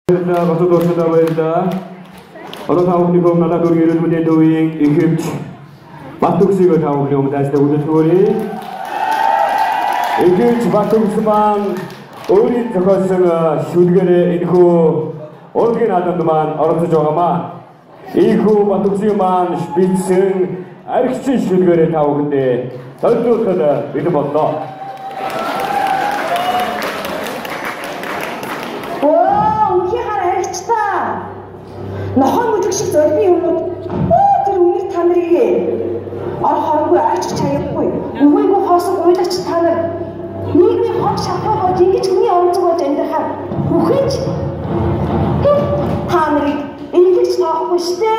Баярлалаа. Баярлалаа. Одоо та бүхний өмнө надад дүүргийн эрүүл мэндийн төвийн ихэвч Бат-Төгсийг та бүхний өмнө дайснаа үлдүүлмээрээ. Ихэвч Бат-Төгс маань өөрийн зохиосон шүлгээрээ энэхүү урлагийн наадамд маань оролцож байгаамаа. Ийхүү Бат-Төгсийн маань бичсэн архичин шүлгээрээ та бүхэндээ солилцуулахад бэлэн боллоо. Нохой мөдөг шиг зургийн юмнууд тэр үнэр та нарыг ор хоронгүй арч чаяхгүй үгүйгүй хоосон уйлагч та нар нийгмийн хог шавхаа болж ингэж хүний онцог болж амьдрахаар үхэж та нарыг илгэж тоохгүй штэ.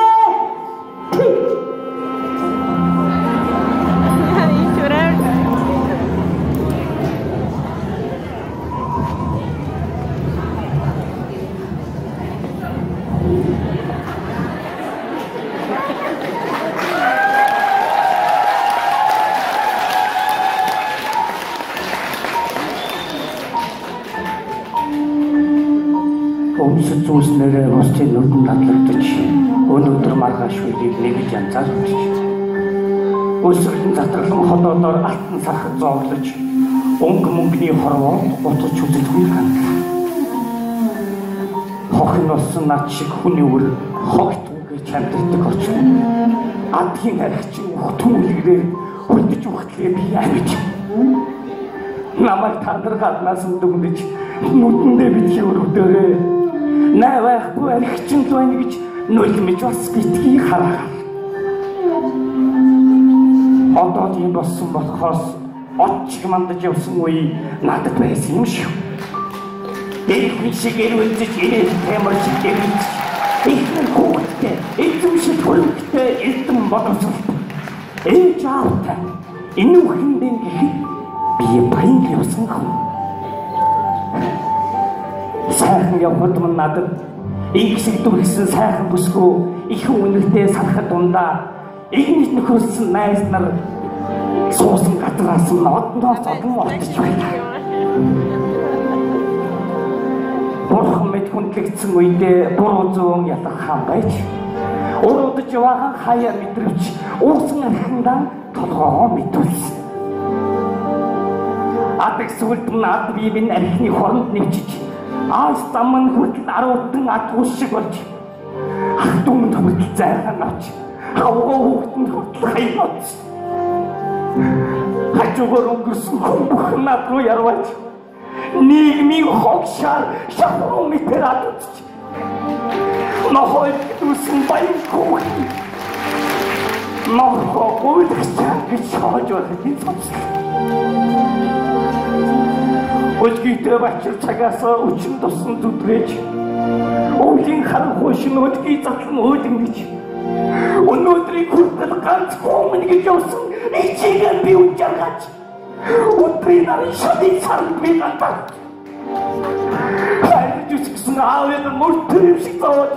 Өмсөж зүүснээрээ бусдын нүдэнд татлагдаж өнөөдөр маргааш үеийг нэгж янзаар үтж өсгөлэн затарлан ходоодоор алтан сархад зооглож өнгө мөнгөний хорвоо утгач үзэлгүй хандлаа. Хохин болсон над шиг хүний үр хогт үгэж амьдардаг орчин. Адгийн архичин үхтэн үлгэрээр хөлдөж үхтлээ би амиж. Намайг та нар гаднаас дүгнэж нүдэндээ битгий өргөдөөрэй. Най байхгүй архичин л байна гэж нулимж бас битгий хараа. Одоо тийм болсон болохоос од чиг мандаж явсан үе надад байсан юм шиг. Дэрхэн шиг эрүүлзэж, ирэх темор шиг дэрэлзэж, ихнэр хүүхдтэй, эзэмшил хөрөнгөтэй эрдэм боловсролт. Ээж аавтай энэ үхэндээ гэхэд би баян явсан хүн. Сайхан явхад мань надад их шиг дүрхсэн сайхан бүсгүй их үнэртэй сархад дундаа игнэж нөхөрсөн найз нар суусан газраас нь одноос одон ортож байлаа. Бурхан мэд хүндлэгдсэн үедээ буруу зүүн ялах хаан байж уруудаж яваахан хаяа мэдрвч уусан архиндаа толгоо мэдүүлсэн. Адаг сүлд нь ад бие минь архины хоронд нэвчиж ааш зам нь хүртэл аруутан адгуус шиг болж ах дүүмэнд хүртэл зайхан авч хавгаа хүүхдэнд хүртэл хаяац хажуугаар өнгөрсөн хүн бүхэн над руу ярваач нийгмийн хог шар шахруу мэтэр адууч нохой дүүсэн баян хүүхэн нохоо гуйлагчаа гэж шоож байхыг сонссон. Өдгийтэй бачир цагаас өчн тусан зүтгэж өвлийн харанхуй шин өдгий задлан өөдөнгөж өнөөдрийг хүртэл ганц хүн гэж явсан ичигээр би үжаргаж өдрийн нарын шадыг сарнд би гантаг хайрж үсгсэн аавын мөртөр юм шиг зовоож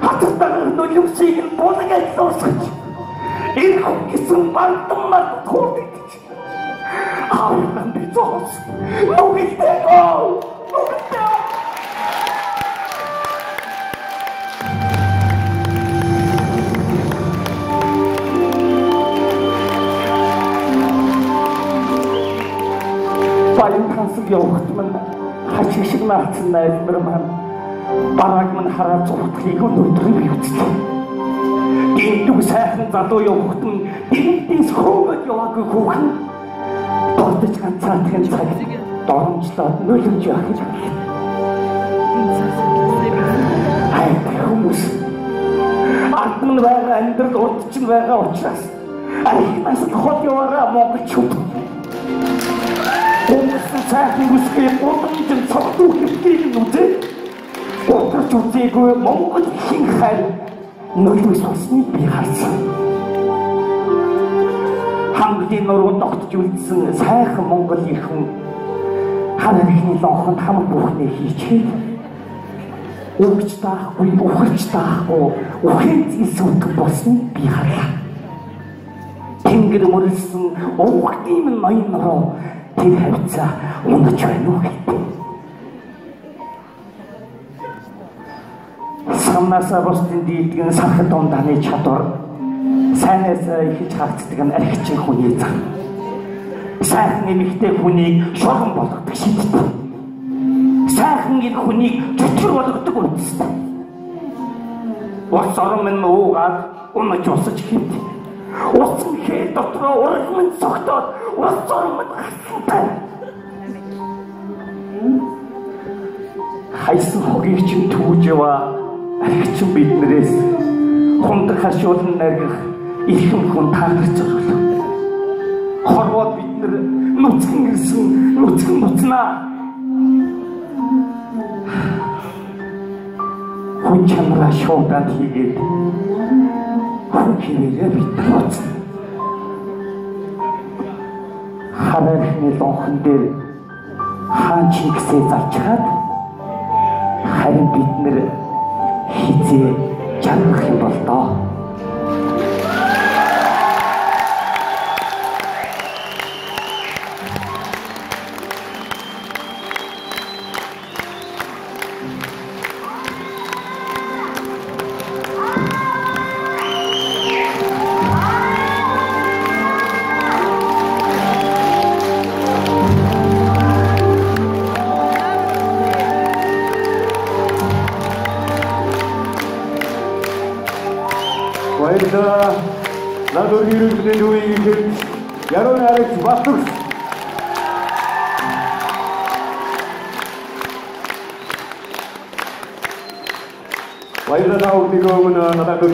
хатартаа нулимсыг нь булаг адил уусгаж эр хүн гэсэн бантан мад хуурдагдаж аавын би зоос нүгэлтэй нүгэлтэй. Баян тансаг явахт мань хашиг шиг наацсан найз нар маань барааг мань хараад зүхтгийг өнөөдөр би үзлээ. Гинтүг сайхан залуу явахт нь дэрэгдээс хөөгөөд яваагүй хүүхэн дордож ганцаардахын цаг доромжлоод нулимж явах гэж харлаа. Хай хүмүүс ард нь байгаа амьдрал урд чинь байгаа учраас архинаас л хол яваараа монголчууд Өмсөн сайхан бүсгүй гудамжин цогтуу хэвтгийг нь үзээ. Гутарч үзээгүй Монгол хин хайр нулимс болсныг би харсан. Хамгийн нуруунд огтж үлдсэн сайхан Монгол их хүн хар архины лонхонд хамаг бүхнээ хийчээд өгч даахгүй, үхэрч даахгүй, үхэн зэлсүтэн болсныг би харлаа. Тэнгэр мөрлсөн уухтын минь ноён нуруу тэр хавцаа унаж байна уу гэдэг. Самнаасаа бусдын дийлдэг нь сархад ундааны чадвар. Сайнаас эхэлж хаагцдаг нь архичин хүний зам. Сайхан эмэгтэй хүнийг шорон болгодог шидтэй. Сайхан эр хүнийг чөтгөр болгодог үндэстэй. Улс орон минь уугаад унаж усаж хэвт. Усан хээ дотроо ургамын цогтоод улс орон минь гасантай. Хайсан хогийг чинь түүж яваа архичин биднээс хундаг хашуулан наргих эрхэм хүн тааларч орлоо. Хорвоод бид нар нүцгэн ирсэн, нүцгэн буцнаа. Хүн чанараа шуудаад хийгээд хүн хэвээрээ бид нар буцна. Хараархны лонхон дээр хаан Чингисээ залчхаад харин бид нар хизээ жаргах юм бол доо. Баярлалаа. Над өргөрөлтний үеийн хэрэг Яруу найрагч Батүгс. Баярлалаа, бүгдийн өмнө надад